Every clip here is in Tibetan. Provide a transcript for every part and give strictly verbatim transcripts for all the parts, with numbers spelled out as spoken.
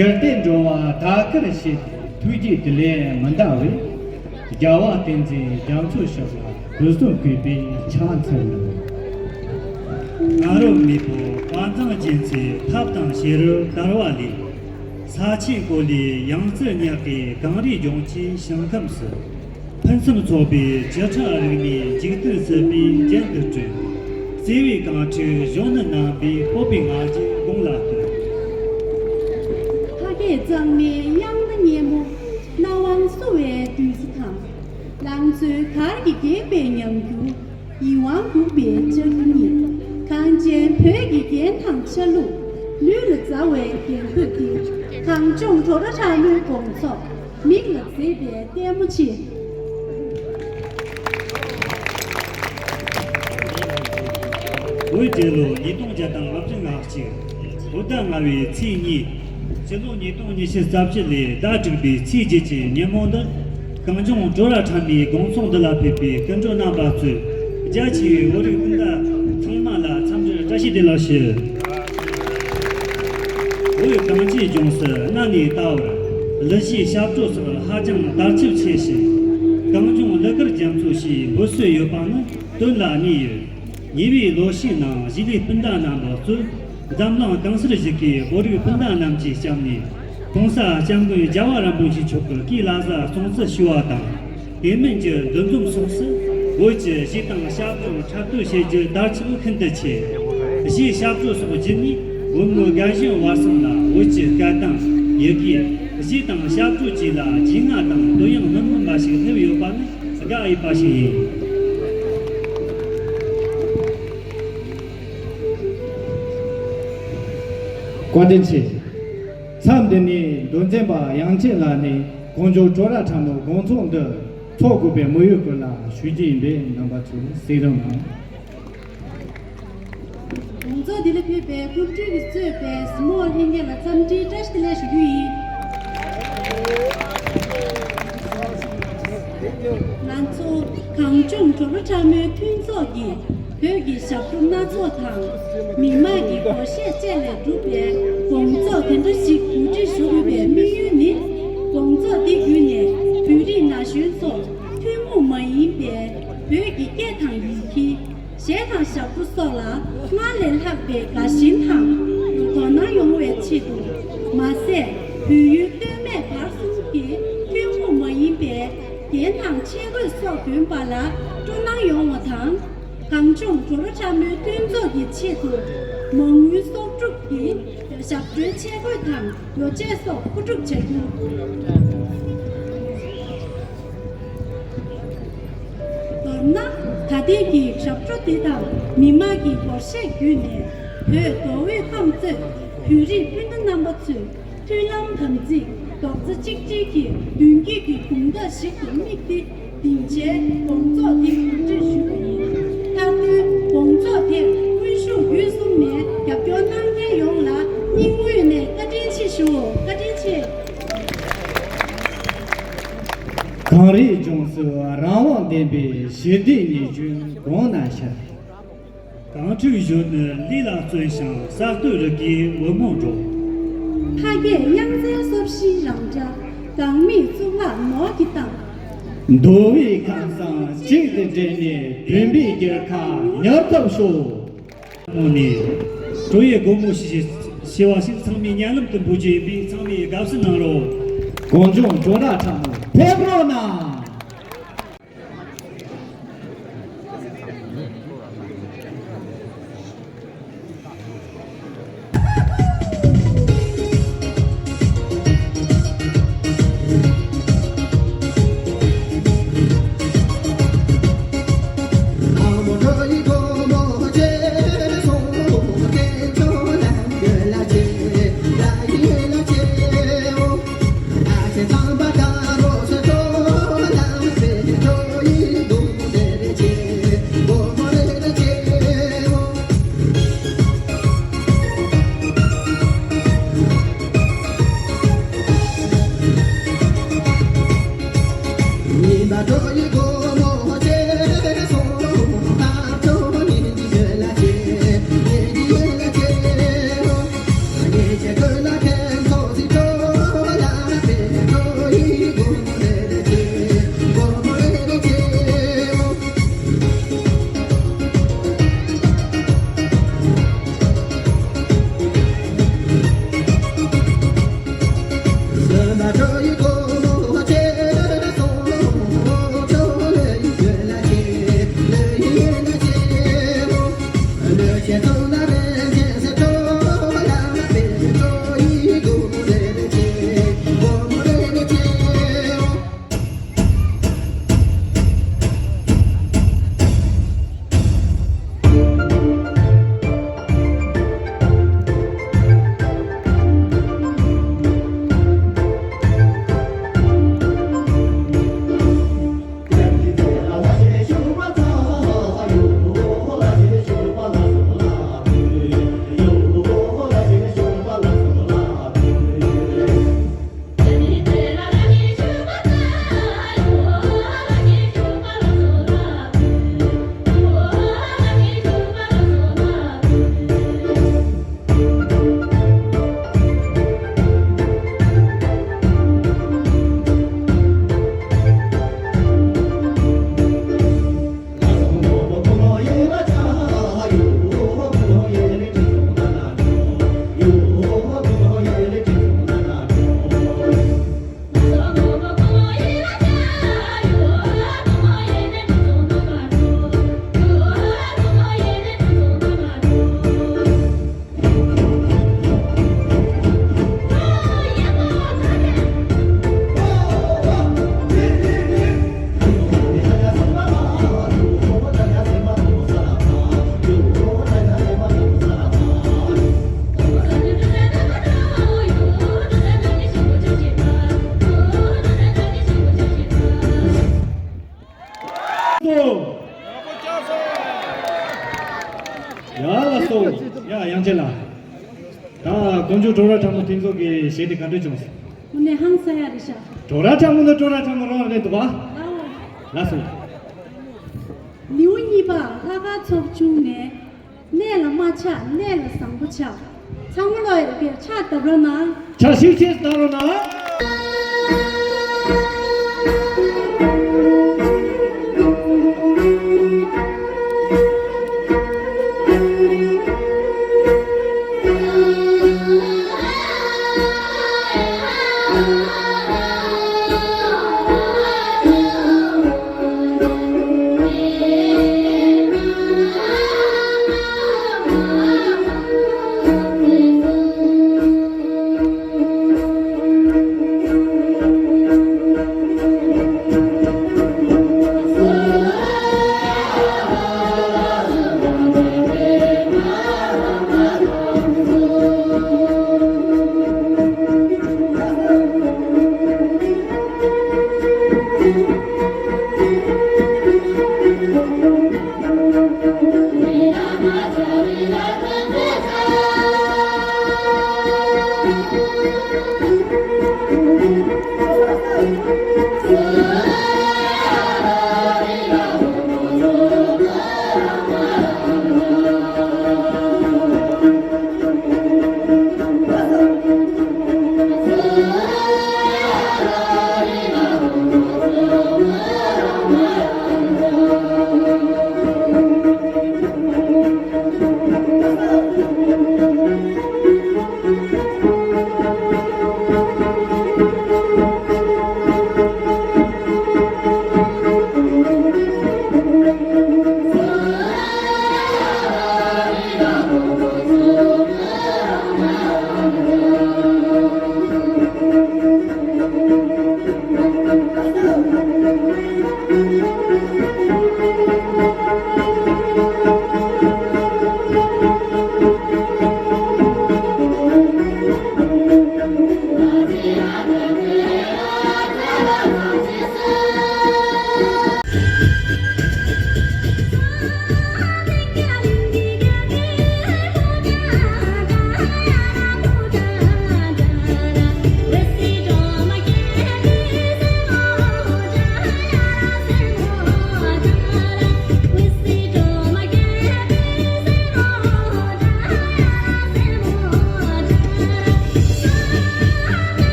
ཞི་བདེ་འགྲོ་བ་དར་དཀར་ཞེས། ཐུགས་རྗེ་དེ་ལས་མི་འདའ་བས། རྒྱལ་བ་བསྟན་འཛིན་རྒྱ་མཚོ་ཞབས་ལ་གུས་གསུམ་གུས་པས་ཕྱག་འཚལ་ལོ། ང་རོ་མེས་པོ་དཔའ་མཛངས་ཅན་ཚོའི་ཐབས་དང་བྱེ་རུ་དར་བ་ལས། ས་ཆེན་གོ་ལའི་ཡང་རྩེ་ཉག་གི་གངས་རིའི་ལྗོངས་ཀྱི་ཞིང་ཁམས་སུ། ཕུན་སུམ་ཚོགས་པའི་བཅུ་ཕྲག་རིག་གནས་འཇིག་རྟེན་སྲིད་པའི་རྒྱན་དུ་སྤྲུལ། བརྩེ་བའི་གངས་ཁྲོད་གཞོན་ནུ་རྣམ་པའི་སྤོབས་པའི་ང་རྒྱལ་དགུང་ལ་བསྟོད། ཕ་སྐད་གཙང་མའི་དབྱངས་སྣ་སྙན་མོ། རྣ་དབང་བསུ་བའི་བདུད་རྩི་དང་། ལང་ཚོའི་གར་གྱིས་འགེངས་པའི་ཉམས་འགྱུར། ཡིད་དབང་འགུག་པའི་ལྕགས་ཀྱུ་གཉིས། གངས་ཅན་བོད་ཀྱི་རྒྱན་དང་ཆ་ལུགས། ལུས་ལ་མཛའ་བའི་རྒྱན་གོས་འདི། གངས་ལྗོངས་དྲོ་ར་ཁྲ་མོའི་དགོང་ཚོགས། མིག་ལ་མཛེས་པའི་ལྟད་མོ་ཆེ། བོད་རྒྱལ་ལོ་ཉིས་སྟོང་བརྒྱ་དང་ལྔ་བཅུ་ང་གཅིག་བོད་ཟླ་ལྔ་བའི་ཚེས་གཉིས། སྤྱི་ལོ་ཉིས་སྟོང་ཉི་ཤུ་རྩ་བཞི་ལོའི་ཟླ་དྲུག་པའི་ཚེས་བརྒྱད་ཀྱི་ཉིན་མོ་འདིར། གངས་ལྗོངས་དྲོ་ར་ཁྲ་མོའི་དགོང་ཚོགས་འདི་ལ་ཕེབས་པའི་སྐུ་མགྲོན་རྣམ་པ་གཙོས། རྒྱ་ཆེ་བའི་བོད་རིགས་སྤུན་ཟླ་ཚང་མ་ལ་འཚམས་འདྲིར་བཀྲ་ཤིས་བདེ་ལེགས་ཞུ། བོད་གངས་ཅན་ལྗོངས་སུ་གནའ་ནས་ད་བར་གླུ་གཞས་ཞབས་བྲོ་སོགས་ཧ་ཅང་དར་ཁྱབ་ཆེ་ཞིང་། གངས་ལྗོངས་གླུ་གར་རྒྱ་མཚོ་ཞེས་འབོད་སྲོལ་ཡོད་པ་ནི་དོན་ལ་གནས་ཡོད། ཉེ་བའི་ལོ་ཤས་ནང་གཞིས་ལུས་སྤུན་ཟླ་རྣམ་པ་གཙོས། འཛམ་གླིང་གང་སར་བཞུགས་པའི་བོད་རིགས་སྤུན་ཟླ་རྣམས་ཀྱི་གཤམ་ནས། ༸གོང་ས་༸སྐྱབས་མགོན་རྒྱལ་བ་རིན་པོ་ཆེ་མཆོག་གི་སྐུའི་བླ་གཟའ་སྲུང་བརྩི་ཞུ་བ་དང་། དེ་མིན་གྱི་འདུ་འཛོམས་སོགས་སུ་བོད་ཀྱི་གཞས་དང་ཞབས་བྲོ་འཁྲབ་སྟོན་བྱེད་རྒྱུ་དར་ཁྱབ་ཤིན་ཏུ་ཆེ། གཞས་ཞབས་བྲོ་སོགས་བརྒྱུད་ནས་བོད་མི་རྒན་གཞོན་བར་གསུམ་ལ་བོད་ཀྱི་སྐད་གདངས་ཡི་གེ། གཞས་དང་ཞབས་བྲོ་བཅས་ལ་རྒྱུས་མངའ་དང་དོན་ཡང་སྣུམ་སྣུམ་པ་ཞིག་སླེབས་ཡོད་པ་ནི་དགའ་འོས་པ་ཞིག་ཡིན། བཀའ་དྲིན་ཆེ། མཚམས་འདི་ནས་མདོ་འཛིན་པ་དབྱངས་ཅན་ལགས་ནས་གངས་ལྗོངས་དྲོ་ར་ཁྲ་མོའི་དགོང་ཚོགས་འདི་འཚོགས་དགོས་པའི་དམིགས་ཡུལ་སྐོར་ལ་ཞུ་རྒྱུ་ཡིན་པས་རྣམ་པ་ཚོས་གསན་རོགས་གནང་། དགོང་ཚོགས་འདི་ལ་ཕེབས་པའི་སྐུ་མགྲོན་གྱིས་གཙོས་པའི་གཟིགས་མོ་བ་ལྷན་རྒྱས་ལ་འཚམས་འདྲིའི་བཀྲ་ཤིས་བདེ་ལེགས་ཞུ་རྒྱུ་ཡིན། ང་ཚོ་གངས་ལྗོངས་དྲོ་ར་ཁྲ་མོའི་མཐུན་ཚོགས་ཀྱིས་བོད་ཀྱི་ཞབས་བྲོ་སྣ་ཚོགས་དང་། མི་དམངས་ཀྱི་སྒོར་གཞས་བཅས་ལས་གྲུབ་པའི་དགོང་ཚོགས་དེ་འདྲ་ཞིག་གོ་སྒྲིག་ཞུ་དགོས་པའི་དམིགས་ཡུལ་ནི། དགོང་ཚོགས་འདི་བརྒྱུད་ནས་བོད་རིགས་ན་གཞོན་ཚོར་ཐུན་མོང་མ་ཡིན་པའི་བོད་ཀྱི་སྐད་དང་ཡི་གེ། གཞས་དང་ཞབས་བྲོ་སོགས་ལ་སྔར་ལས་ལྷག་པའི་དགའ་ཞེན་དང་དོ་སྣང་ཡོང་བའི་ཆེད་དུ། མ་ཟད་བོད་ཡུལ་སྟོད་སྨད་བར་གསུམ་གྱི་ཐུན་མོང་མ་ཡིན་པའི་རྒྱན་དང་ཆས་གོས་སོགས་གྱོན་པ་ལ་སྤྲོ་སྣང་ཡོང་བ་དང་། གངས་ལྗོངས་དྲོ་ར་ཁྲ་མོའི་མཐུན་ཚོགས་ཀྱི་ཆེད་དུ་མ་དངུལ་གསོག་སྒྲུབ་ཀྱིས་ཞབས་བྲོའི་ཆས་གོས་དང་ཡོ་བྱད་སོགས་མཁོ་སྒྲུབ་བྱ་རྒྱུ། མདོར་ན། ད་ལྟའི་གི་ཞབས་བྲོ་དེ་དང་མི་དམངས་ཀྱི་སྒོར་གཞས་བརྒྱུད་ནས་བོད་མདོ་དབུས་ཁམས་གཙོས་བོད་རིགས་སྤུན་ཟླ་རྣམ་པ་ཚོས་མཐུན་ལམ་དམ་ཚིག་རྡོག་རྩ་གཅིག་སྒྲིལ་གྱིས་མདུན་སྐྱོད་ཀྱི་དུང་རྟགས་ཤིག་ཏུ་དམིགས་ཏེ་སྡིངས་ཆའི་དགོང་ཚོགས་དེ་གོ་སྒྲིག་ཞུས་པ་ཡིན། མཐའ་དོན་དགོང་ཚོགས་དེར་དབུ་བཞུགས་བརྒྱུད་གསུམ་ནས་རྒྱབ་སྐྱོར་གནང་མཁན་ཡོངས་ལ་སྙིང་དབུས་ནས་བཀའ་དྲིན་ཆེ་ཞུ། བཀའ་དྲིན་ཆེ། གངས་རིའི་ལྗོངས་སུ་རང་དབང་ལྡན་པའི་ཞི་བདེའི་ཉི་གཞོན་གོང་ན་ཤར། གངས་ཁྲོད་གཞོན་ནུ་ལུས་ལ་བརྩོན་ཞིང་གསར་གཏོད་རིག་གི་འོད་སྨོན་སྒྲོག་ཕ་སྐད་དབྱངས་གསལ་སོར་བཞིའི་རང་སྒྲ་གངས་མིག་གཙུག་ལག་ནོར་གྱིས་གཏམས། མདོ་དབུས་ཁམས་བཟང་གཅིག་ཏུ་སྒྲིལ་ནས་བོད་པའི་རྒྱལ་ཁ་ཉར་ཐབས་ཤོག་ནས་ཁྲོ་བོའི་སྒོ་མོ་ཞིག་ཞེས་པ་ཞིག་ཚང་མས་སྙན་ལམ་དུ་འབུལ་རྒྱུ་ཡིན་པས་ཚང་མས་དགའ་བསུ་གནང་རོགས། གངས་ལྗོངས་དྲོ་ར་ཁྲ་མོ་ཕེབས་རོགས་གནང་། ཡ་ལ་སོ། ཡ་ཡང་ཅེ་ལ། ད་དཀོན་མཆོག་གྲོགས་ར་ཁྲ་མོ་མཐུན་ཚོགས་ཀྱི་གཞས་དེ་ག་འདྲ་བྱུང་སོང་། དངོས་གནས་ཧང་སང་ཡ་རེད་ཤག་གྲོགས་ར་ཁྲ་མོ་ནི་གྲོགས་ར་ཁྲ་མོ་རང་རེད་འདུག་བ། ལ་སོ། ལེའུ་གཉིས་པ། ལྷ་ཁང་ཚོགས་ཆུང་ནས། གནས་ལ་མ་ཆགས་གནས་ལ་བཟང་པོ་ཆགས། ཚང་མ་ལོ་ཡ་རེ་ཕྱག་བརྡབ་རོགས་གནང་། ཕྱག་ཤུགས་ཆེ་བརྡབ་རོགས་གནང་།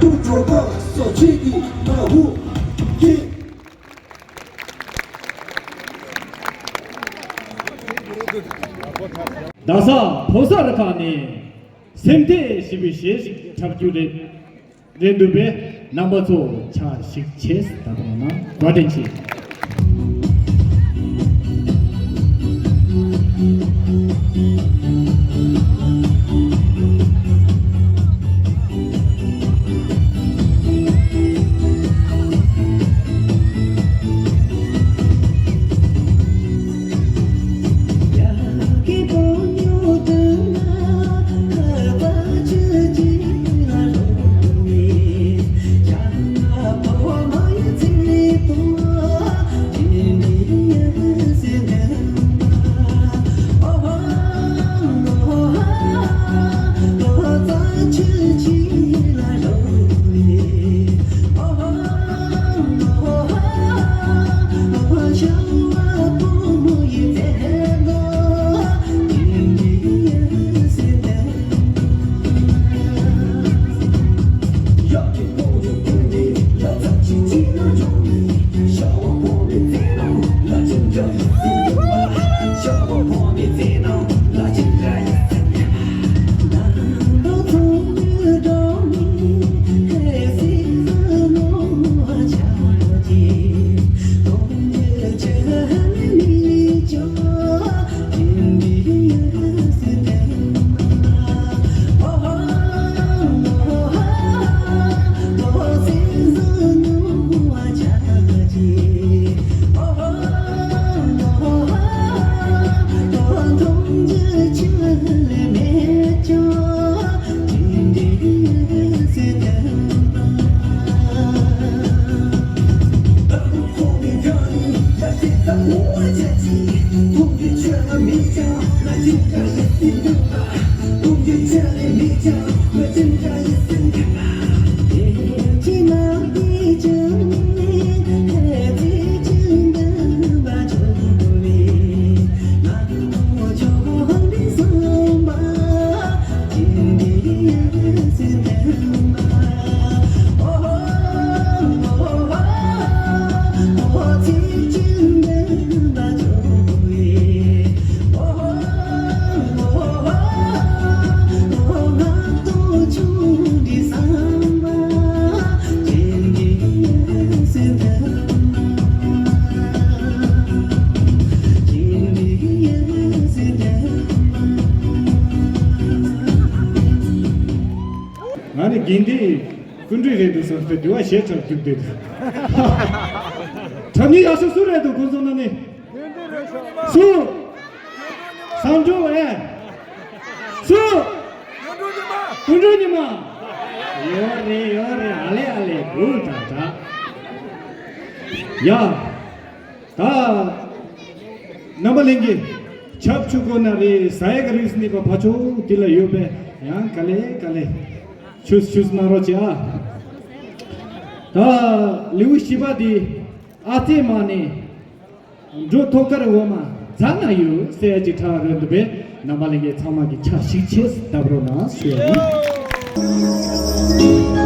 ཇོ་ཁ་སོ་ཆེ་གི་མ་ཧུ་ཁྱི། རྡ་ས་ཕོ་གསར་ཁག་ནས་སེམས་གཏད་ཞེས་པའི་གཞས་ཤིག་འཁྲབ་རྒྱུ་རེད། རེད་འདུག་པས་རྣམ་པ་ཚོ་ཕྱག་ཞིག་བྱས་ད་དུང་ན་བཀའ་དྲིན་ཆེ། ང་ནི་དགེ་འདུན་ཀུན་འདུས་རེད་འདུག་བསམ་སྟེ་དེ་བ་ཞེ་དྲག་རྒྱུག་བསྡད་འདུག་འཁྲབ་མཁན་ཡག་ཤོས་སུ་རེད་འདུག་ཁོང་ཚོ་ནང་ནས། སུ། སམ་འགྲོ་ཨེ། སུ། ཀུན་འདུས་ཉི་མ། ཡོད་རེད་ཡོད་རེད། ཨ་ལེ་ཨ་ལེ། འུ་དྲག་དྲག་ཡ། ད། རྣམ་པ་ལྷན་རྒྱས། ཆབ་ཆུ་ཁོ་ན་རེ་ཟ་ཡག་རིགས་ནི་པ་ཕ་ཆོ་དེ་ལ་ཡོད་པས་ཡང་ག་ལེ་ག་ལེ། ཆུས་ཆུས་གནང་རོགས་བྱེད་ཨ། ད་ལེའུ་བཞི་པ་དེ་ཨ་ཙེ་མ་ནས་འགྲོ་ཐོག་ཁར་འོ་མ་ཛ་ན་ཡོད་ཟེར་ཡ་ཅིག་གྲགས་རེད་འདུག་པས། རྣམ་པ་ལྷན་རྒྱས་ཚང་མ་གི་ཕྱག་ཞིག་བྱས་བརྡབ་རོགས་གནང་ཞུ་ཡ་ཡིན།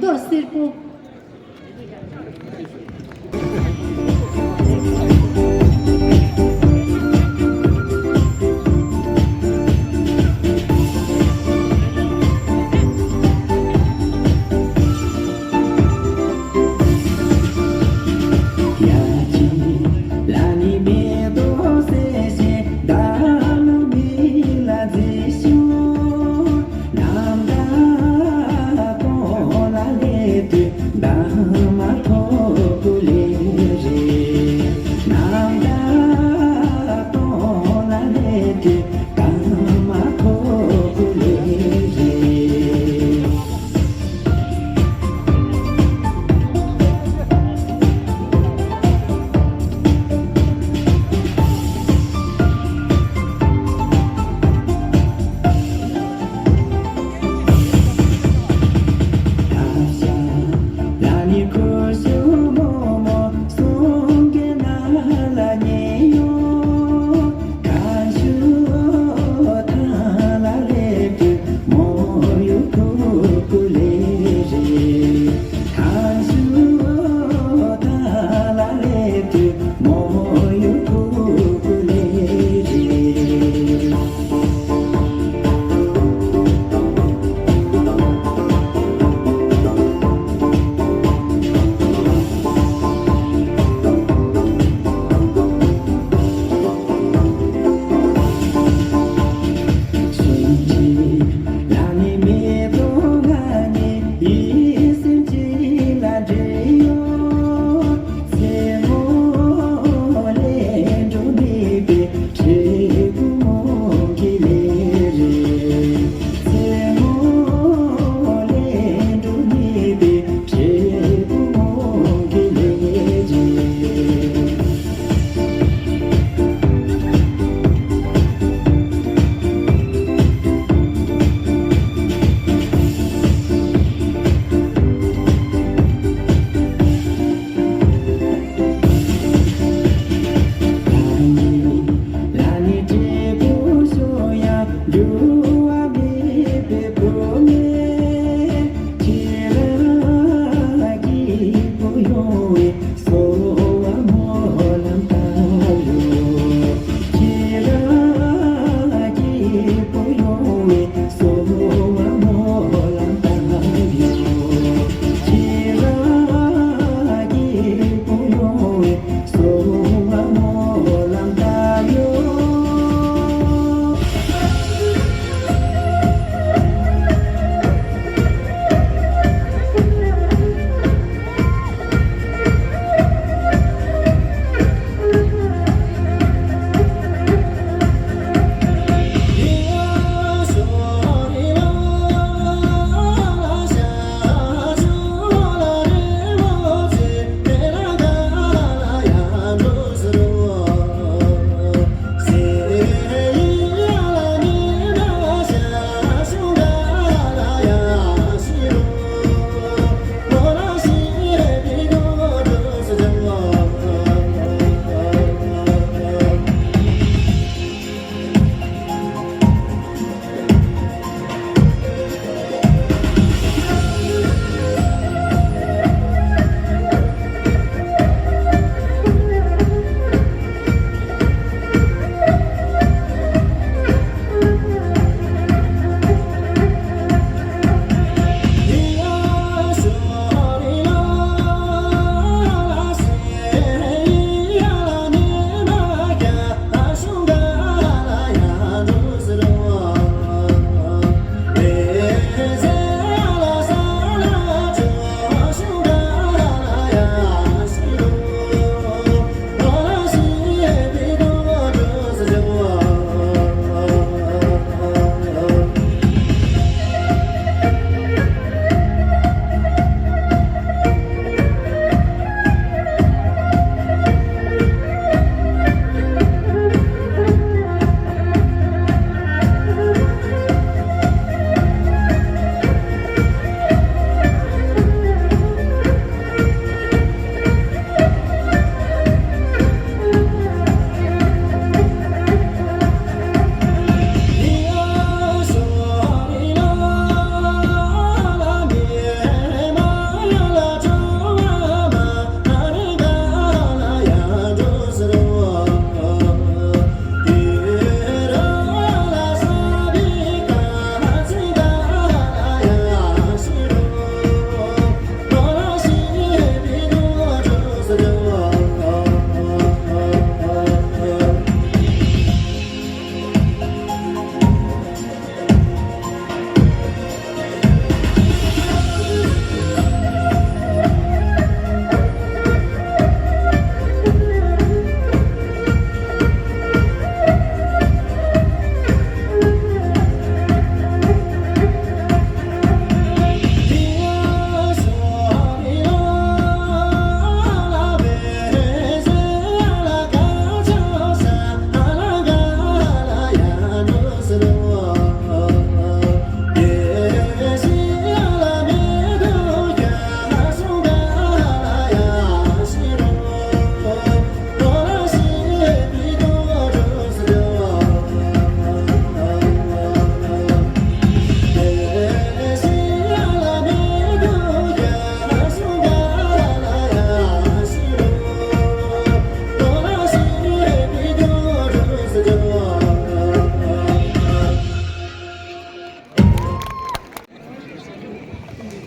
ལོར་སེར་པོ།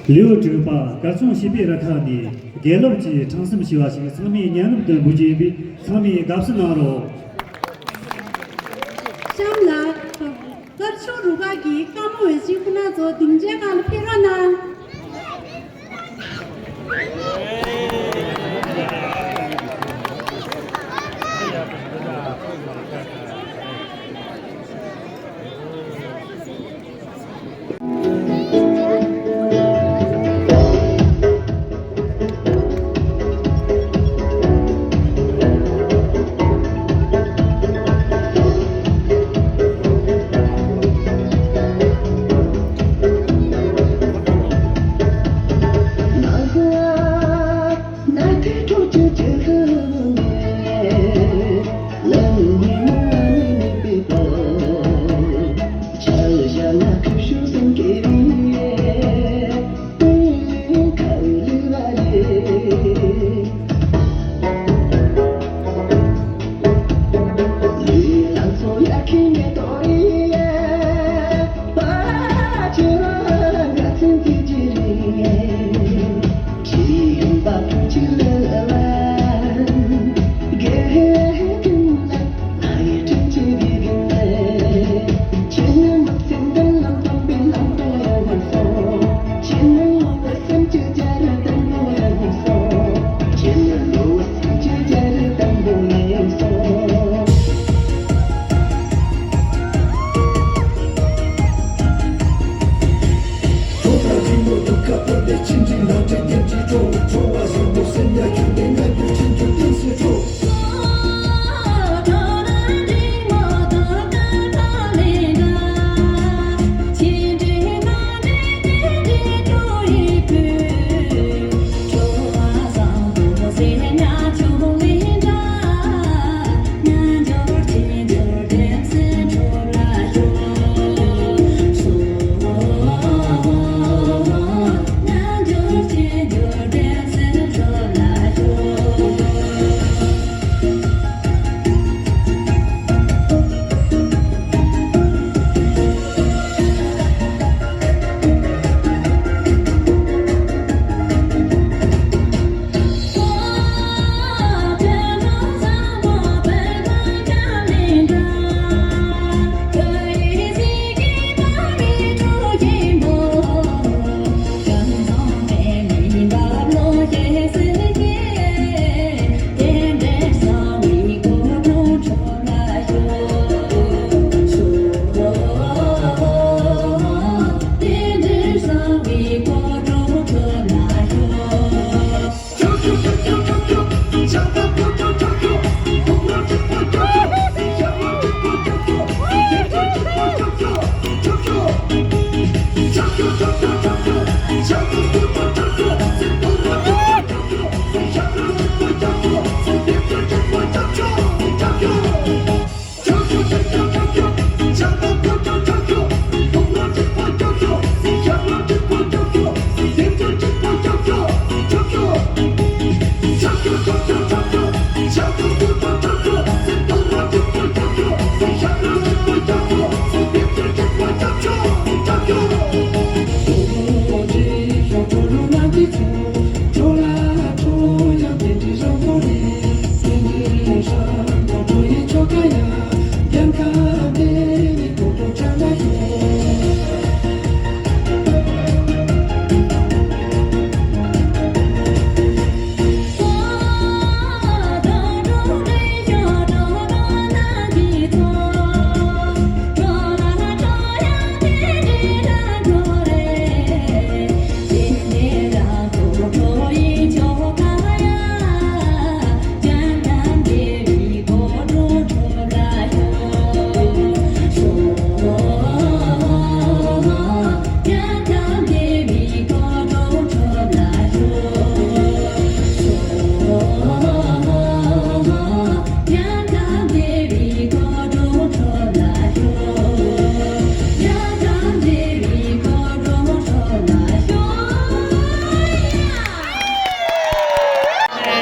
ལེའུ་དྲུག་པ། གར་སོང་བྱིས་པའི་རུ་ཁག་ནས་དགེ་སློབ་ཀྱིས་འཁྲབ་གསུམ་ཞུས་པ་ཞིག་ཚང་མས་སྙན་ངག་ཏུ་འབུལ་རྒྱུ་ཡིན་པས། ཚང་མས་དགའ་བསུ་གནང་རོགས། གཤམ་ལ། གར་སོང་རུ་ཁག་གི་བཀའ་མོལ་འོས་ཆེན་ཁོ་ན་ཚོ་སྡིངས་ཆའི་སྒང་ལ་ཕེབས་རོགས་གནང་།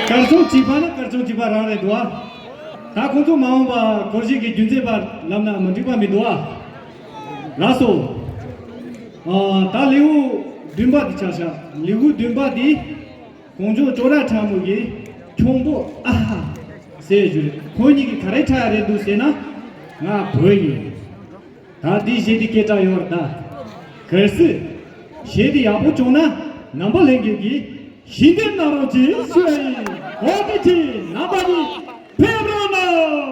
སྐར་ཚོགས་གཅིག་པ་ནི་སྐར་ཚོགས་གཅིག་པ་རང་རེད་འདུག་ཨ། ད་ཁོང་ཚོ་མ་འོངས་པ་སྐོར་ཞིག་གི་རྒྱུན་འཛིན་པ་ལབ་ན་མི་འགྲིག་པ་མི་འདུག་ཨ། ལགས་སོ། ཨ། ད་ལེའུ་ བདུན་པ་དེ་ཆ་བཞག་ལེའུ་བདུན་པ་དེ་གོང་ཇོ་ཅོག་ར་ཁྲ་མོ་གི་ཁྱུང་པོ་ཨ་ཧ་ཟེར་རྒྱུ་རེད། ཁོ་གཉིས་ཀྱི་ག་རེ་ཁྲ་རེད་འདུག་ཟེར་ན། ང་བོད་ཡིན། ད་འདི་གཞས་འདི་སྐད་གྲགས་ཡོད་རེད་ད། གལ་སྲིད་གཞས་འདི་ཡག་པོ་བྱུང་ན་རྣམ་པ་ལྷན་རྒྱས་ཀྱིས་ཞལ་འདེབས་གནང་རོགས་གྱིས་ཞུ་ཡ་ཡིན། འོ་དེ་ཕྱིན་རྣམ་པ་གཉིས་ཕེབས་རོགས་གནང་།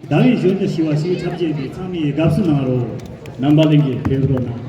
ཟླ་བའི་གཞོན་ནུ་ཞི་བ་ཞིག་འཁྲབ་བྱས་ཏེ་ཚང་མས་དགའ་བསུ་གནང་རོགས། རྣམ་པ་ལྷན་རྒྱས་ཕེབས་རོགས་གནང་།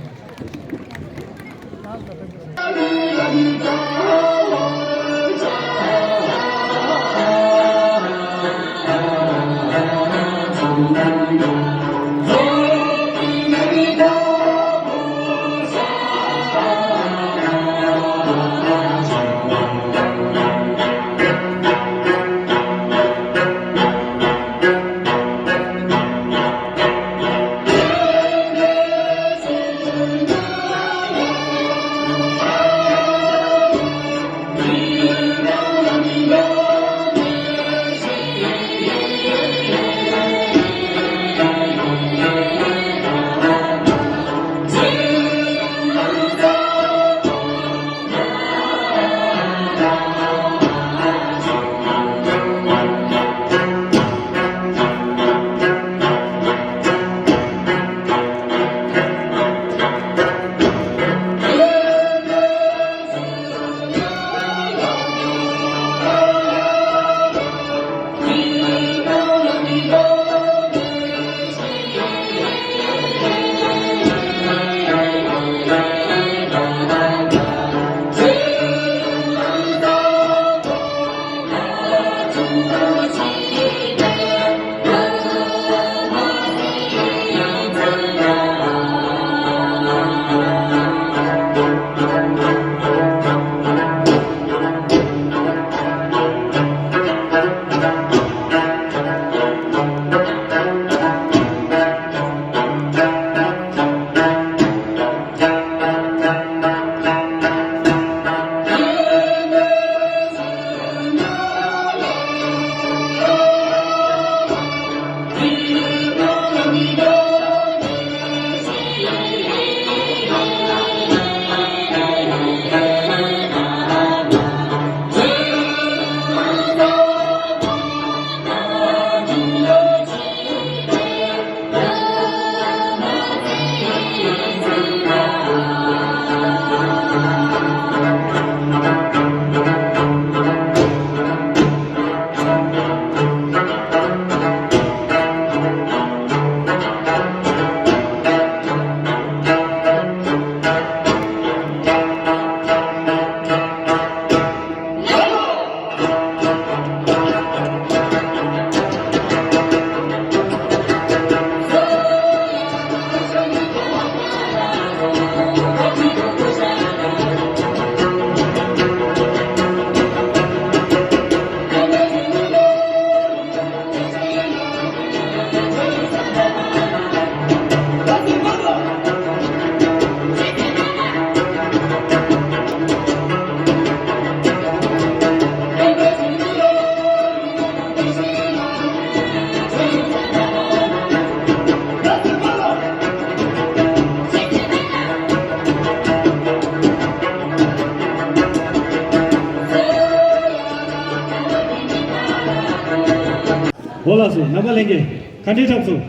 འོ་ལགས་སོ། རྣམ་པ་ལྷན་རྒྱས་ག་འདྲས་འཁྲབ་སོང་།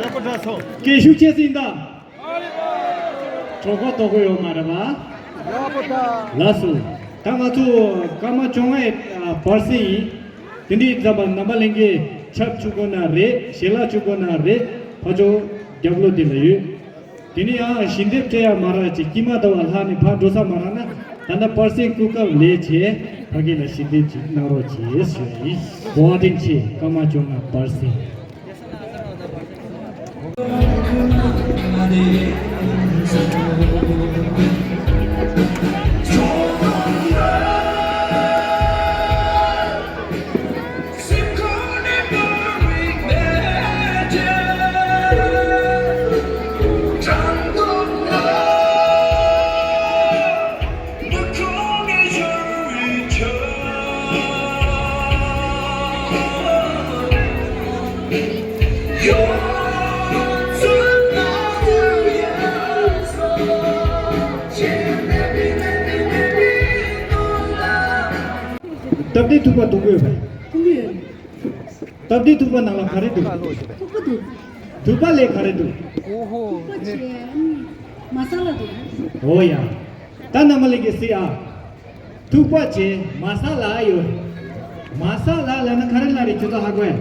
ཡག་པོ་འཁྲབ་སོང་། སྐད་ཤུགས་ཆེ་ཙིག་གདའ། གྲོད་ཁོག་ལྟོགས་ཀྱི་ཡོད་མ་རེད་པ། ཡག་པོ་འཁྲབ། ལགས་སོ། ད་ང་ཚོ་སྐར་མ་བཅོ་ལྔའི་བར་གསེང་ཡིན། དེ་འདྲའི་ཙམ་པ་རྣམ་པ་ལྷན་རྒྱས་འཁྲབ་བཅུག་དགོས་ན་རེད། ཞལ་ལག་བཅུག་དགོས་ན་རེད། ཕར་ཕྱོགས་རྒྱབ་ལོགས་དེ་ལ་ཡོད། དེ་ནས་ཡང་ཞལ་འདེབས་སྤྲད་ཡ་མ་རག་ཅིག་དཀྱིལ་མ་ཟླ་བ་ལྷག་ནས་ཕར་འགྲོ་ས་མ་རག་ན། ད་ལྟ་པར་སེང་སྐུ་ཁམས་ལེགས་བྱས་ཕ་གི་ལ་ཞལ་འདེབས་ཅིག་གནང་རོགས་བྱེད་ཞུ་ཡ་ཡིན། བཀའ་དྲིན་ཆེ། སྐར་མ་བཅོ་ལྔ་པར་སེང་། སྟབས་བདེ་ཐུག་པ་འཐུང་གི་ཡོད་པས། འཐུང་གི་ཡོད། སྟབས་བདེ་ཐུག་པ་ནང་ལ་ག་རེ་འདུག་ཐུག་པ་འདུག་ཐུག་པ་ལས་ག་རེ་འདུག་ཐུག་པ་བྱས་ནི་མ་ས་ལ་འདུག་འོ་ཡ། ད་རྣམ་པ་ལྷན་རྒྱས་གཟིགས་ཨ། ཐུག་པ་བྱས་མ་ས་ལ་ཡོད་རེད། མ་ས་ལ་ལབ་ན་ག་རེ་ལབ་རེད། ཁྱོད་ཚོ་ཧ་གོ་ཡ།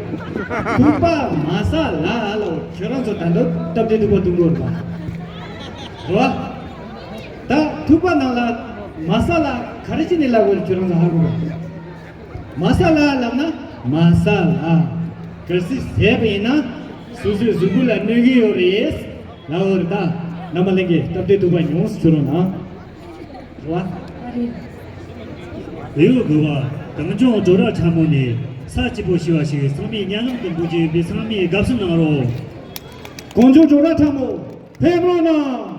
ཐུག་པ་མ་ས་ལ་ལ་ཁྱོད་རང་ཚོ་ད་འདོད་སྟབས་བདེ་ཐུག་པ་འཐུང་དགོས་རེད་པ། རེད་པ། ད་ཐུག་པ་ནང་ལ་མ་ས་ལ་ག་རེ་བྱས་ནས་ལབ་དགོས་རེད། ཁྱོད་རང་ཚོ་ཧ་གོ་གི། མ་ས་ལ་ལབ་ན་མ་ས་ལ། གལ་སྲིད་བཟས་པ་ཡིན་ན་སོ་སོའི་གཟུགས་པོ་ལ་གནོད་ཀྱི་ཡོད་རེད། ལབ་པ་རེད་ད། རྣམ་པ་ལྷན་རྒྱས་སྟབས་བདེ་ཐུག་པ་ཉུང་སུ་བྱོས་རོགས་གནང་། རེད་པ། ལེའུ་དགུ་པ། གངས་ལྗོངས་སྒྲོ་བྲག་ཁྲ་མོ་ནས། ས་སྐྱིད་པོ་ཞེས་པ་ཞིག་ཚང་མས་སྙན་ལམ་དུ་འབུལ་རྒྱུ་ཡིན་པས་ཚང་མས་དགའ་བསུ་གནང་རོགས། གངས་ལྗོངས་སྒྲོ་བྲག་ཁྲ་མོ་ཕེབས་རོགས་གནང་།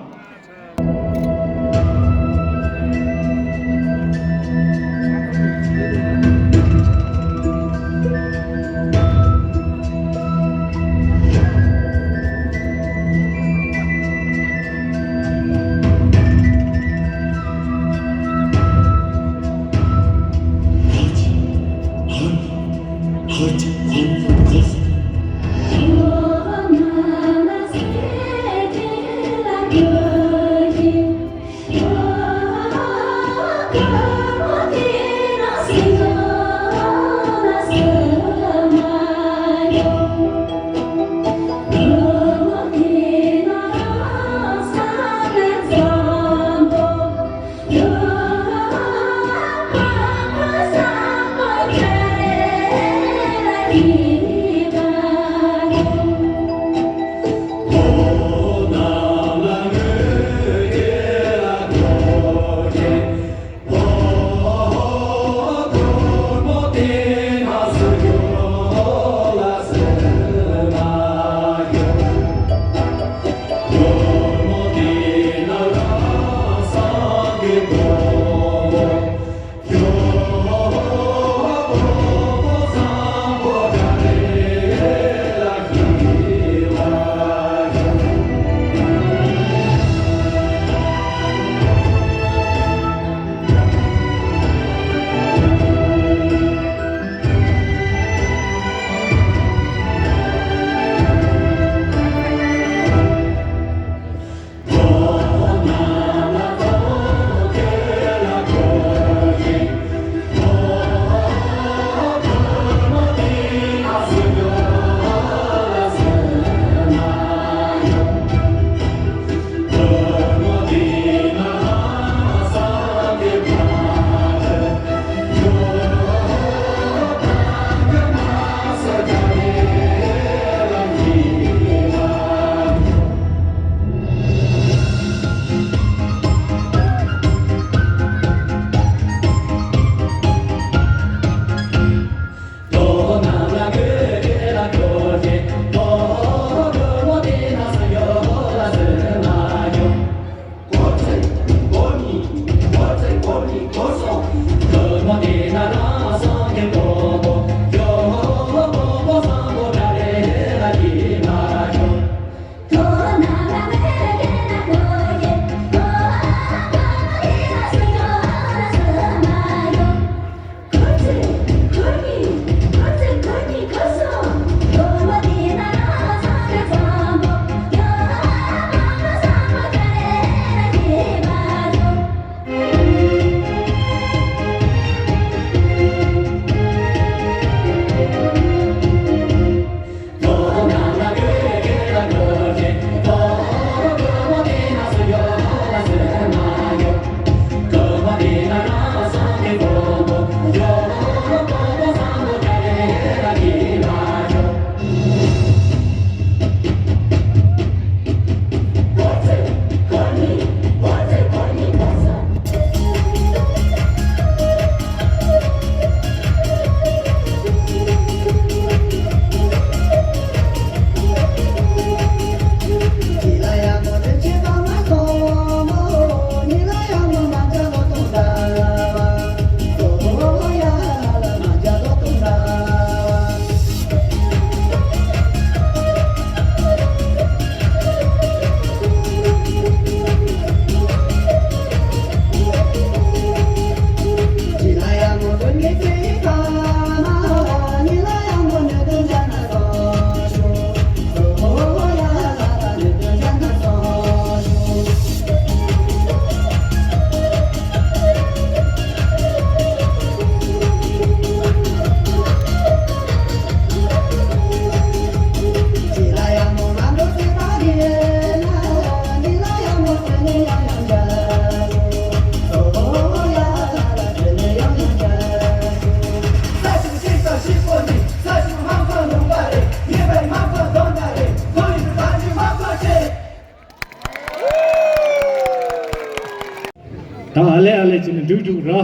ད་ཨ་ལེ་ཨ་ལེ་བྱས་ནས་འགྲིག་འགྲིག་ར།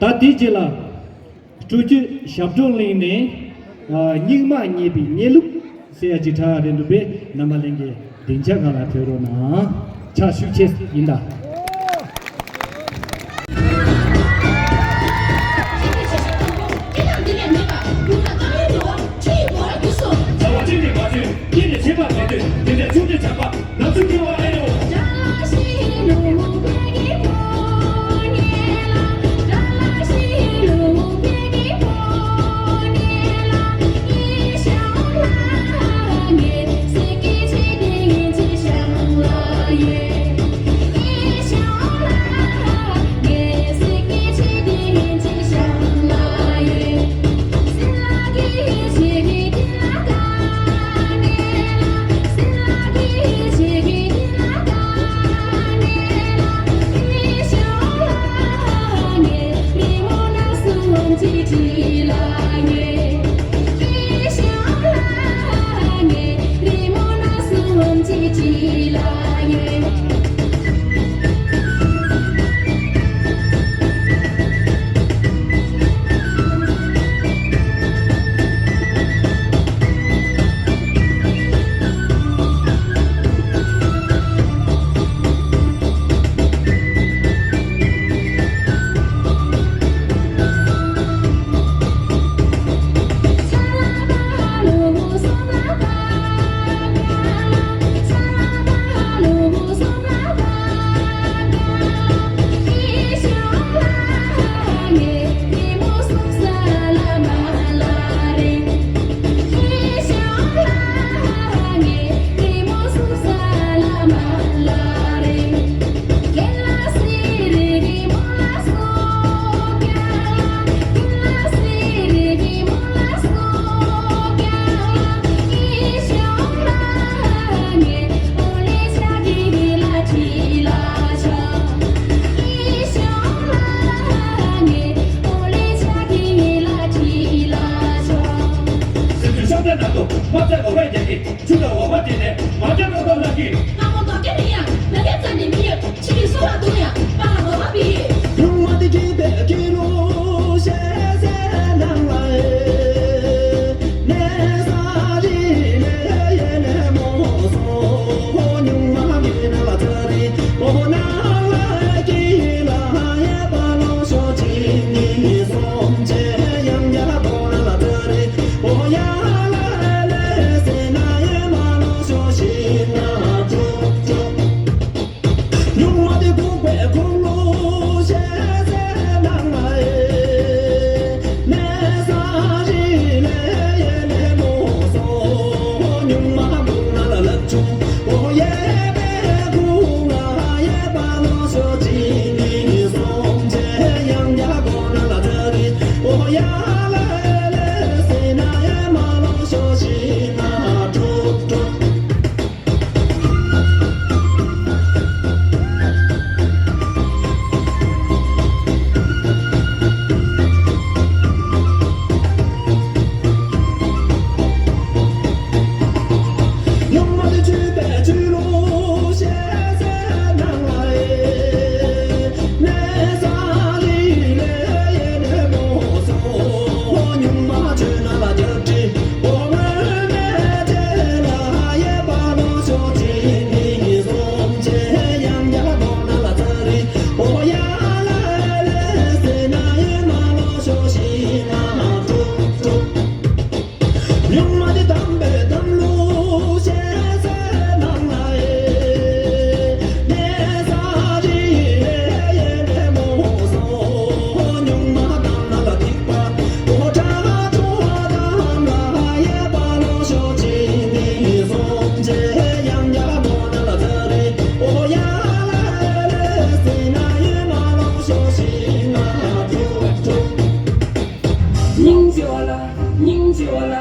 ད་དེའི་རྗེས་ལ། སྤྲོ་སྐྱིད་ཞབས་བྲོ་གླིང་ནས། ཨ། སྙིགས་མ་རྙེད་པའི་གནས་ལུགས་ཟེར་ཡ་ཅིག་གྲགས་རེད་འདུག་པས། རྣམ་པ་ལྷན་རྒྱས་སྡིངས་ཆ་སྒང་ལ་ཕེབས་རོགས་གནང་། ཕྱག་ཤུགས་ཆེ་ཡིན་ད། སྙིང་རྗེ་བ་ལ། སྙིང་རྗེ་བ་ལ།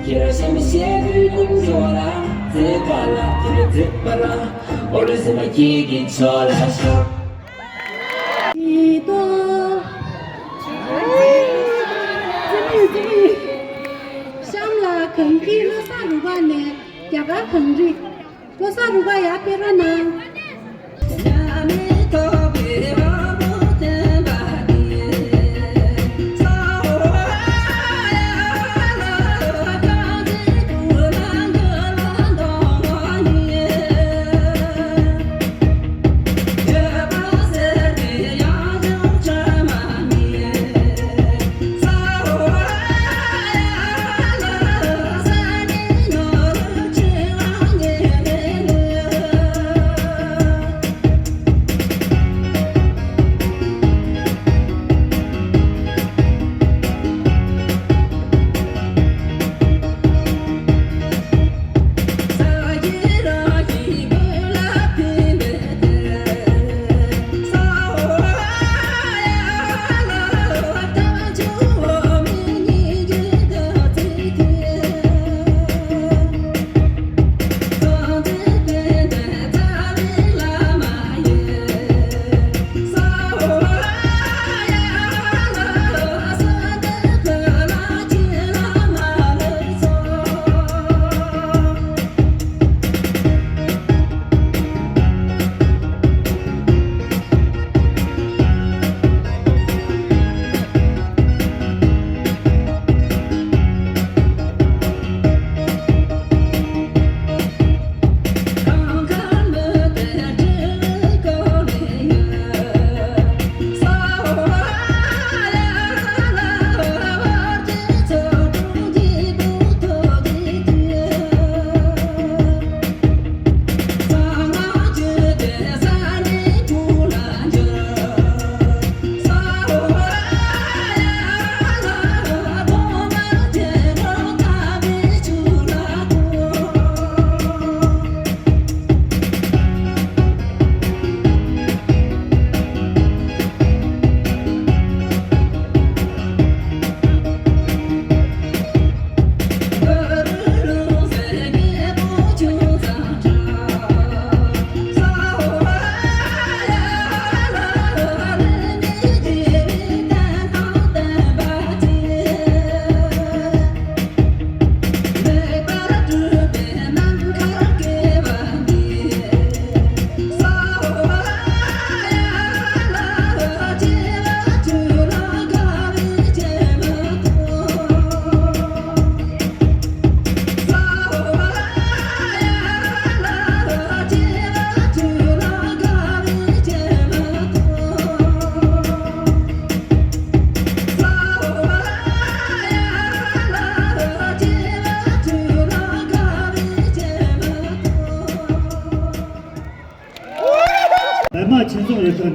ཁྱེད་རང་གཤེ་མི་ཤེས་པའི་སྙིང་རྗེ་བ་ལ། མཛེས་པ་ལ། ཁྱེད་རང་མཛེས་པ་ལ། འོ་ལེ་སེམས་པ་ཁྱེད་ཀྱི་ཕྱོགས་ལ་ཤོག །ཀྱི་ཏོ། གཤམ་ལ་གངས་སྐྱིད་བློ་བཟང་རུ་པ་ནས་རྒྱ་གར་གངས་རི། བློ་བཟང་རུ་པ་ཡར་ཕེབས་རོགས་གནང་།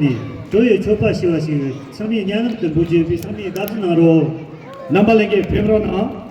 ནས་གྲོལ་བའི་མཆོད་པ་ཞུ་བ་ཞིག་ཚང་མས་སྙན་ལམ་དུ་འབུལ་རྒྱུ་ཡིན་པས་ཚང་མས་དགའ་བསུ་གནང་རོགས། རྣམ་པ་ལྷན་རྒྱས་ཕེབས་རོགས་གནང་།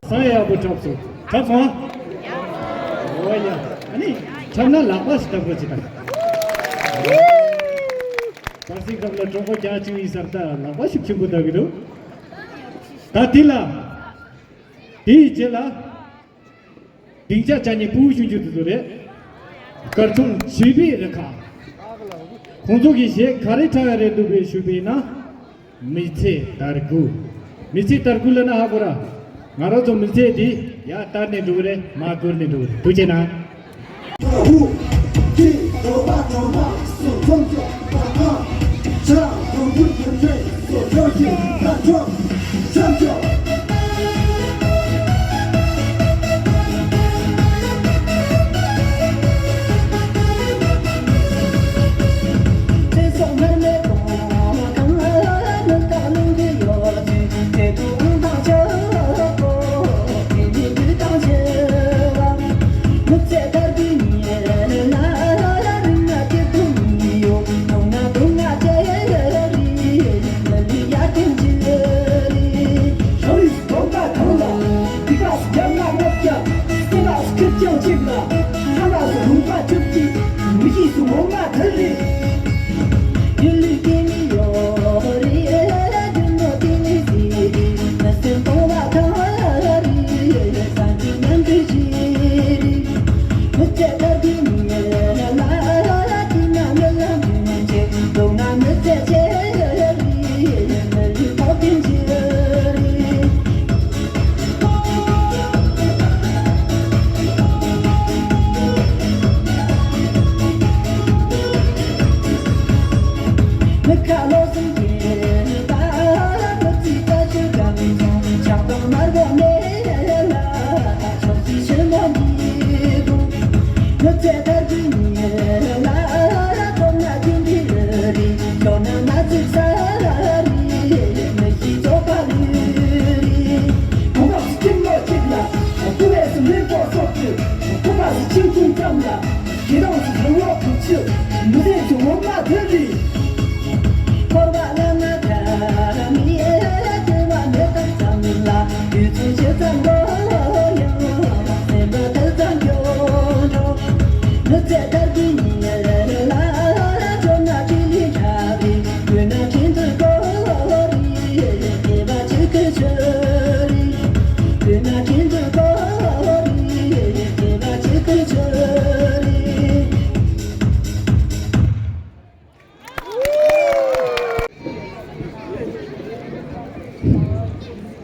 ས་ཡག་པོ་འཁྲབ་སོང་། འཁྲབ་སོང་ཨ། འོ་ཡ། ཨ་ནི། འཁྲབ་ན་ལག་པ་ཞིག་བརྡབ་དགོས་ཅི་དང་། བར་སྲིད་སྐབས་ལ་གྲོགས་པོ་རྒྱ་ཆེ་བའི་སར་ད་ལག་པ་ཞིག་ཆེན་པོ་བརྡབ་གི་འདུག་ད་དེ་ལ། དེའི་རྗེས་ལ། སྡིངས་ཆ་བཅའ་མཁན་ཕྲུ་གུ་ཆུང་ཆུང་དེ་ཚོ་རེད། སྐར་ཚོང་བྱིས་པའི་རེ་ཁ། ཁོང་ཚོ་གི་གཞས་ག་རེ་འཁྲབ་ཡ་རེད་འདུག་པས་ཞུས་པས་ན། མི་ཚེ་དར་རྒུ། མི་ཚེ་དར་རྒུ་ལབ་ན་ཧ་གོ་ར། ང་རང་ཚོ་མི་ཚེ་འདི་ཡར་དར་ནས་འགྲོ་གི་རེད། མར་འགུལ་ནས་འགྲོ་གི་རེད། ཐུགས་རྗེ་གནང་།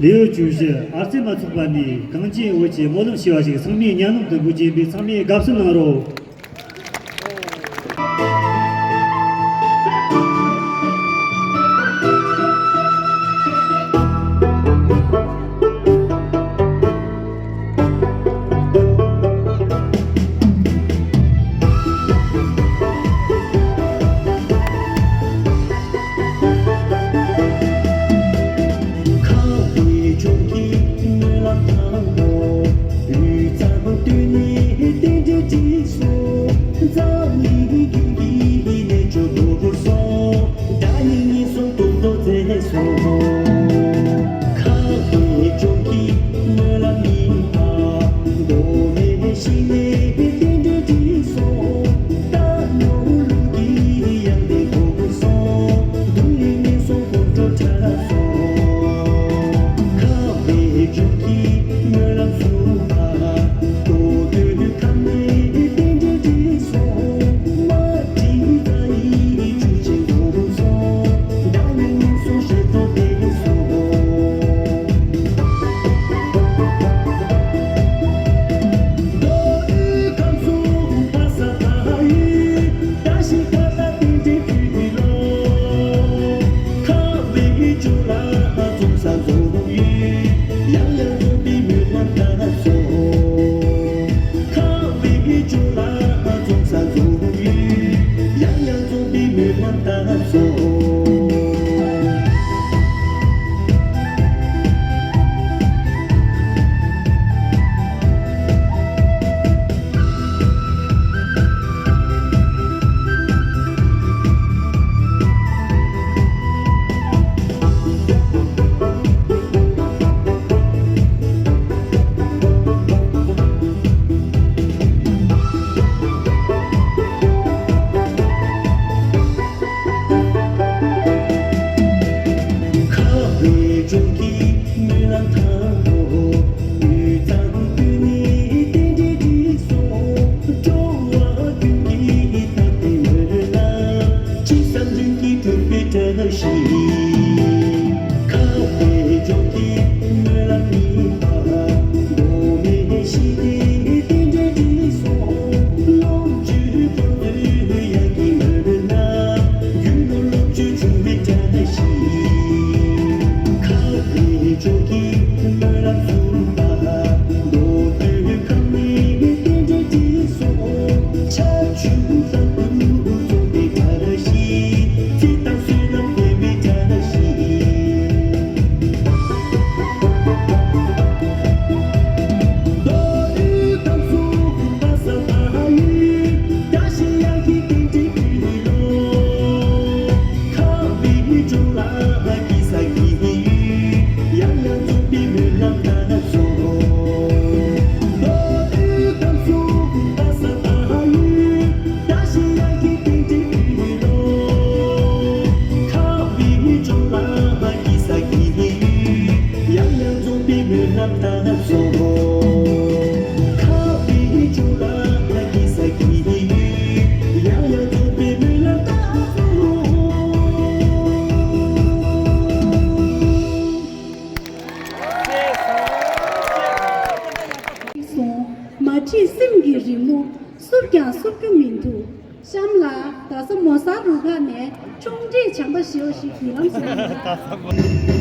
ལེའུ་བཅུ་བཞི། ཨར་རྩེ་མ་ཚོགས་པ་ནས་གངས་ཅན་བོད་ཀྱི་སྨོན་ལམ་ཞེས་པ་ཞིག་ཚང་མས་སྙན་ནམ་དུ་འབོད་ཀྱིན་པས་ཚང་མས་དགའ་བསུ་གནང་རོགས། བསུབ་ཀྱང་བསུབ་རྒྱུ་མི་འདུག་གཤམ་ལ་རྡ་ས་མོ་གསར་རུ་ཁག་ནས་ཆུང་འདྲིས་བྱམས་པ་ཞེའོ་ཞིག་ཉེ་ལམ་སོང་ཡོད།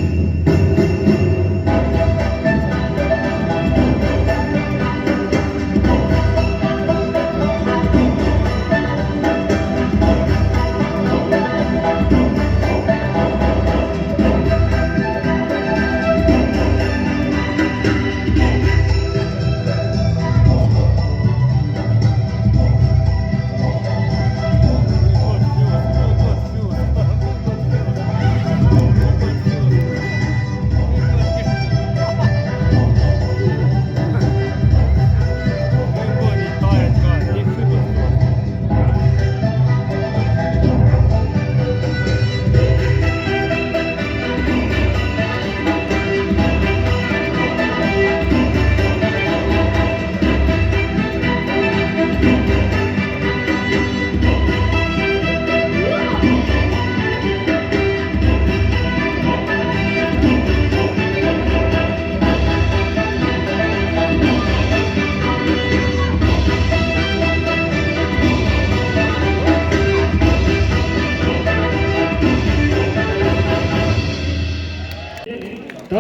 ད་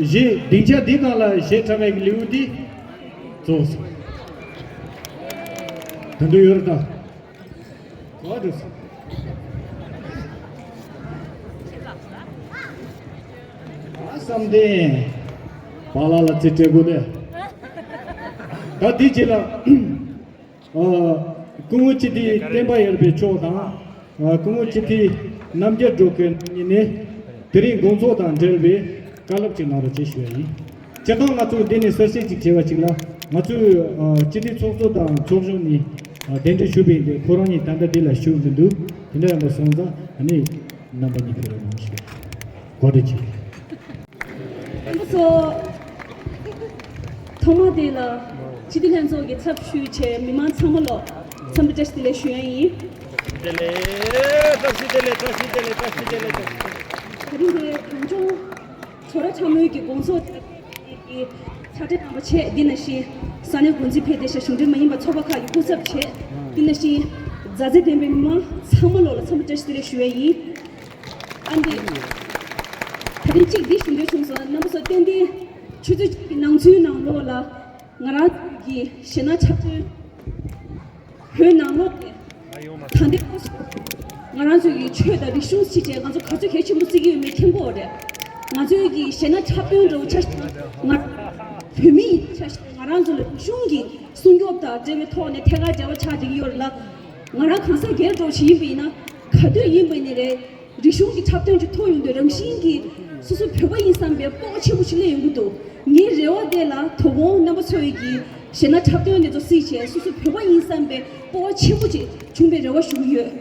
གཞས་སྡིངས་ཆ་འདི་སྒང་ལ་གཞས་འཁྲབ་པའི་ལེའུ་འདི་རྫོགས་སོང་། ད་དུང་ཡོད་རེད་ད། གོ་འགྲོ་སོང་། ཨ་བསམ་གཏན། བག་ལ་ལ་ཚེ་སྤྲད་དགོས་ཏེ། ད་འདི་རྗེས་ལ། ཨ། སྐུ་ངོ་སྤྱི་འཐུས་བསྟན་པ་ཡར་འཕེལ་མཆོག་དང་། ཨ། སྐུ་ངོ་སྤྱི་འཐུས་རྣམ་རྒྱལ་སྒྲོལ་དཀར་རྣམ་གཉིས་ནས་དེ་རིང་དགོང་ཚོགས་དང་འབྲེལ་བའི་བཀའ་སློབ་ཅིག་གནང་རོགས་ཞེས་ཞུ་བ་ཡིན། སྤྱིར་བཏང་ང་ཚོ་འདི་ནས་གསལ་བཤད་ཅིག་བྱས་པ་ཅིག་ལ། ང་ཚོས། ཨ། སྤྱི་འཐུས་ཚོགས་གཙོ་དང་ཚོགས་གཞོན་གཉིས། ཨ། གདན་འདྲེན་ཞུས་པ་ཡིན་པས་ཁོ་རང་གཉིས་ད་ལྟ་འདི་ལ་བཞུགས་མི་འདུག་དེ་འདྲ་ཡིན་པ་སོང་ཙང་ཨ་ནི་རྣམ་པ་གཉིས་ཕེབས་རོགས་གནང་ཞུ། གོ་སྒྲིག་བྱེད། རྣམ་པ་ཚོ། ཐོག་མ་དེ་ལ་སྤྱི་འཐུས་ལྷན་ཚོགས་ཀྱི་ཚབ་ཞུས་བྱས་མི་མང་ཚང་མ་ལ་འཚམས་འདྲི་བཀྲ་ཤིས་བདེ་ལེགས་ཞུ་ཡ་ཡིན། བདེ་ལེགས། བཀྲ་ཤིས་བདེ་ལེགས། བཀྲ་ཤིས་བདེ་ལེགས། བཀྲ་ཤིས་བདེ་ལེགས། བཀྲ་ཤིས་བདེ་ལེགས། ད་རིང་འདིར་གངས་ལྗོངས་ཚོ་ར་ཚང་མའི་གི་དགོང་ཚོགས་དེ་ལ་ཕེབས་པའི་གི་ཕྱག་སྦྲེལ་རྣམ་པ་ཆེ། འདི་ནང་བཞིན་ས་གནས་འགོ་འཛིན་ཕེབས་བསྡད་ཤག་གཞུང་འབྲེལ་མ་ཡིན་པ་ཚོགས་པ་ཁག་གི་སྐུ་ཚབ་བྱས། འདི་ནང་བཞིན་མཛའ་བརྩེ་ལྡན་པའི་མི་མང་ཚང་མ་ལོག་ལ་འཚམས་འདྲི་བཀྲ་ཤིས་བདེ་ལེགས་ཞུ་ཡ་ཡིན། ཨ་འདི། ད་རིང་གཅིག་འདི་ཞུ་འདོད་བྱུང་སོང་། རྣམ་པ་ཚོ་ཏན་ཏན་ཆུ་ཚོད་གཅིག་གི་ནང་ཚུན་ནང་ལོགས་ལ་ང་རང་ཚོ་གི་གཞས་སྣ་འཁྲབ་སྟོན། བོད་ནང་ལོགས་ནས་ད་ལྟའི་སྐབས་སུ་ང་རང་ཚོ་གི་ཆོས་དང་རིག་གཞུང་ཕྱི་རྒྱལ་ང་ཚོ་ག་ཚོད་གལ་ཆེན་པོ་བརྩི་གི་ཡོད་མེད་མཁྱེན་གྱི་ཡོད་རེད། ང་ཚོའི་གི་གཞས་སྣ་འཁྲབ་སྟོན་འདྲ་བོ་ཆ་བཞག་ན་ང་བོད་མི་ཡིན་ཆ་བཞག་ང་རང་ཚོ་ལ་རིག་གཞུང་གི་སྲུང་སྐྱོབ་དང་འབྲེལ་བའི་ཐོག་ནས་ཐད་ཀར་འབྲེལ་བ་ཆགས་བསྡད་ཀྱི་ཡོད་རེད་ལ། ང་རང་གང་ཟག་སྒེར་འདྲ་བོ་ཞིག་ཡིན་པ་ཡིན་ན་ག་དུས་ཡིན་པ་ཡིན་ནའི་རེད། རིག་གཞུང་གི་འཁྲབ་སྟོན་ཅིག་ཐོག་ཡོང་དུས་རང་བཞིན་གྱིས་སོ་སོ་བོད་པ་ཡིན་བསམ་པའི་སྤོབས་པ་ཆེན་པོ་ཞིག་སླེབས་ཡོང་གི་འདུག་ངའི་རེ་བ་དེ་ལ་དོ་དགོང་རྣམ་པ་ཚོ་ཡི་གི་གཞས་སྣ་འཁྲབ་སྟོན་དེ་ཚོ་གཟིགས་བྱས་སོ་སོ་བོད་པ་ཡིན་བསམ་པའི་སྤོབས་པ་ཆེན་པོ་ཅིག་བྱུང་བའི་རེ་བ་ཞུ་གི་ཡོད།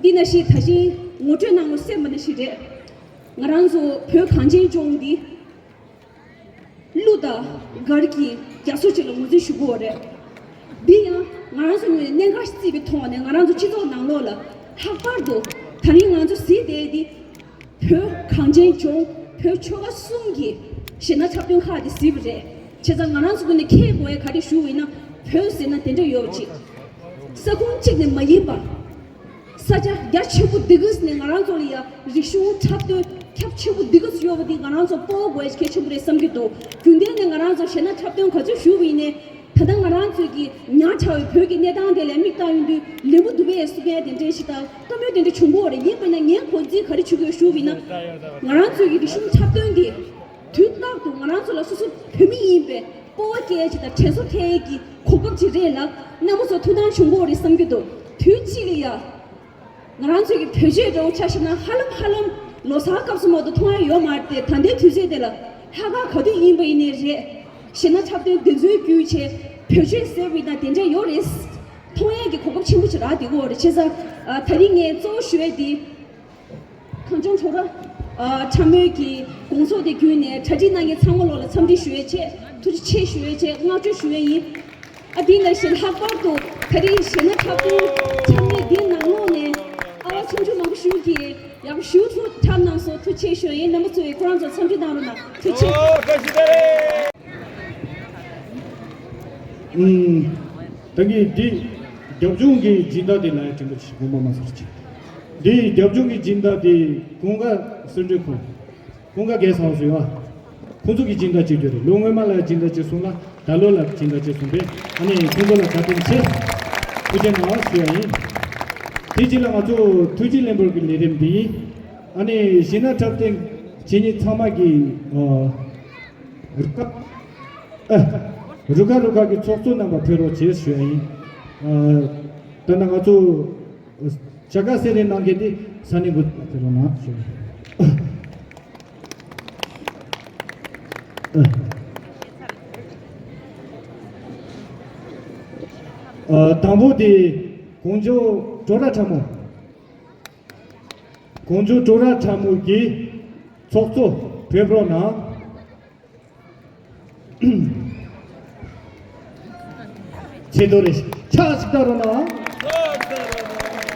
འདི་ནང་བཞིན་ད་བཞིན་ངོ་སྤྲོད་གནང་རོགས་ཟེར་བ་ནང་བཞིན་རེད། ང་རང་ཚོ་བོད་གངས་ཅན་ལྗོངས་འདི། གླུ་དང་གར་གྱི་རྒྱ་མཚོ་ཅིག་ལ་ངོས་འཛིན་ཞུ་དགོས་པ་རེད། འདི་ཡང་ང་རང་ཚོ་ངོས་ནས་གནད་འགག་ཞིག་བརྩིས་པའི་ཐོག་ནས་ང་རང་ཚོ་སྤྱི་ཚོགས་ནང་ལོགས་ལ་ལྷག་པར་དུ་ད་རིང་ང་ཚོ་གཟིགས་བསྡད་འདི་བོད་གངས་ཅན་ལྗོངས་བོད་ཆོལ་ཁ་གསུམ་གྱི་གཞས་སྣ་འཁྲབ་སྟོན་ཁག་འདི་གཟིགས་པ་རེད། བྱས་ཙང་ང་རང་ཚོ་ངོས་ནས་མཁྱེན་དགོས་ཡ་ག་རེ་ཞུ་བ་ཡིན་ན་བོད་ཟེར་ན་དེ་འདྲ་ཡོད་ཅིག་ས་ཁོངས་གཅིག་ནས་མ་ཡིན་པ། ས་ཆ་རྒྱ་ཆེན་པོ་འདི་ག་ནས་ང་རང་ཚོ་ལ་ཡ་རིག་གཞུང་འཁྲབ་སྟོན་ཁྱབ་ཆེན་པོ་འདི་ག་ཡོད་པ་འདི་ང་རང་ཚོ་སྤོབས་པ་དགོས་གལ་ཆེན་པོ་རེད་བསམ་གྱི་འདུག་རྒྱུན་ལྡན་ནས་ང་རང་ཚོ་གཞས་སྣ་འཁྲབ་སྟོན་ག་ཚོད་ཞུ་བ་ཡིན་ནའི་ད་ལྟ་ང་རང་ཚོའི་གི་ཉག་ཕྲ་བའི་བོད་ཀྱི་གནས་སྟངས་དེ་ལ་མིག་བལྟ་ཡོང་དུས་ལེན་པོ་འདུག་པས་གསུང་མཁན་དེ་འདྲའི་ཞིག་དང་བཀའ་མོལ་དེ་འདྲ་བྱུང་གི་ཡོད་རེད། ཡིན་པ་ན་ངས་གོ་འཛིན་ག་རེ་བྱེད་དགོས་ཞུ་བ་ཡིན་ན་ང་རང་ཚོའི་གི་རིག་གཞུང་འཁྲབ་སྟོན་འདི། དུས་རྟག་ཏུ་ང་རང་ཚོ་ལ་སོ་སོ་བོད་མི་ཡིན་པའི་སྤོབས་པ་སྐྱེ་ཡ་ཅིག་དང་དྲན་གསོ་འཕེལ་ཡ་གི་གོ་སྐབས་ཅིག་རེད་ལ་རྣམ་པ་ཚོ་ཐུགས་སྣང་བྱུང་གི་ཡོད་རེད་བསམ་གྱི་འདུག་དུས་གཅིག་ལ་ཡ། ང་རང་ཚོའི་གི་བོད་ཆས་འདྲ་བོ་ཆ་བཞག་ན་ཧ་ལམ་ཧ་ལམ་ལོ་གསར་སྐབས་སུ་མ་གཏོགས་མཐོང་ཡ་ཡོད་མ་རེད་དེ། ད་ལྟའི་དུས་ཚོད་དེ་ལ་ལྷག་དཀར་ག་དུས་ཡིན་པ་ཡིན་ནའི་རེད། གཞས་སྣ་འཁྲབ་སྟོན་དེ་ཚོའི་བརྒྱུད་བྱས་བོད་ཆས་ཟེར་བ་ཡིན་ན་དེ་འདྲ་ཡོད་རེད། མཐོང་ཡ་གི་གོ་སྐབས་ཆེན་པོ་ཅིག་རག་བསྡད་ཀྱི་ཡོད་རེད། བྱས་ཙང་ད་རིང་ངས་གཙོ་བོ་ཞུ་ཡ་དེ། གངས་ལྗོངས་ཁྲོམ་ར། ཨ། ཁྲ་མོའི་གི་དགོང་ཚོགས་དེ་བརྒྱུད་ནས་གྲ་སྒྲིག་གནང་མཁན་ཚང་མ་ལོག་ལ་འཚམས་འདྲི་ཞུ་ཡས་ཆེད་ཐུགས་རྗེ་ཆེ་ཞུ་ཡས་ཆེད་བསྔགས་བརྗོད་ཞུ་ཡས་ཡིན། ཨ། དེ་ནང་བཞིན་ལྷག་པར་དུ་ད་རིང་གཞས་སྣ་འཁྲབ་སྟོན་འཁྲབ་མཁན་འདིའི་ནང་ལོགས་ནས་ཨ་བ་ཆུང་ཆུང་མང་པོ་ཞིག་གིས་ཡག་པོ་ཞེ་པོ་ཅིག་འཁྲབ་གནང་སོང་། ཐུགས་རྗེ་ཆེ་ཞུ་ཡས་ཡིན། རྣམ་པ་ཚོས་ཁོ་རང་ཚོ་འཚམས་འདྲི་གནང་རོགས་གནང་། ཐུགས་རྗེ་ཆེ། ཨུམ། ད་ ད་གིན་འདི་རྒྱབ་ལྗོངས་ཀྱི་སྦྱིན་བདག་དེ་ལ་ཡང་དྲན་པ་ཞིག་དགོངས་པ་མ་ཚོམ་ཅིག་འདི་རྒྱབ་ལྗོངས་ཀྱི་སྦྱིན་བདག་དེ་ཀུན་དགའ་བསམ་གྲུབ་ཁོང་། ཀུན་དགའ་རྒྱལ་ཚང་ཟེར་བ། ཁོང་ཚོ་གི་སྦྱིན་བདག་ཅིག་ཡོད་རེད། ལོ་སྔོན་མ་ལ་སྦྱིན་བདག་ཅིག་སོང་ལ་ད་ལོ་ལ་སྦྱིན་བདག་ཅིག་སོང་པས། ཨ་ནི་ཁོང་ཚོ་ལ་བཀའ་དྲིན་ཆེ། ཐུགས་རྗེ་གནང་ཞུ་ཡ་ཡིན། དེ་རྗེས་ལ་ང་ཚོ་ཐུགས་རྗེ་ལེན་པོར་གྱི་ལས་རིམ་འདི་ཡིན། ཨ་ནི་གཞས་སྣ་འཁྲབ་སྟོན་བྱེད་མཁན་ཚང་མ་གི་ཨ། རུ་ཁག་ཨ། རུ་ཁག་རུ་ཁག་གི་ཚོགས་གཙོ་རྣམ་པ་ཕེབས་རོགས་བྱེད་ཞུ་ཡ་ཡིན། ཨ། ད་ནང་ང་ཚོ་བྱ་དགའ་སེ་རེ་གནང་མཁན་དེ་ས་གནས་འགོ་ཕེབས་རོགས་གནང་ཞུ་ཡ་ཡིན། ཨ། དང་པོ་དེ་གོང་ཇོ་ཀྲོ་ར་ཁྲ་མོ། གོང་ཇོ་ཀྲོ་ར་ཁྲ་མོ་གི་ཚོགས་གཙོ་ཕེབས་རོགས་གནང་། ཆེ་དོ་རེ་ཕྱག་ཞིག་བཏང་རོགས་གནང་།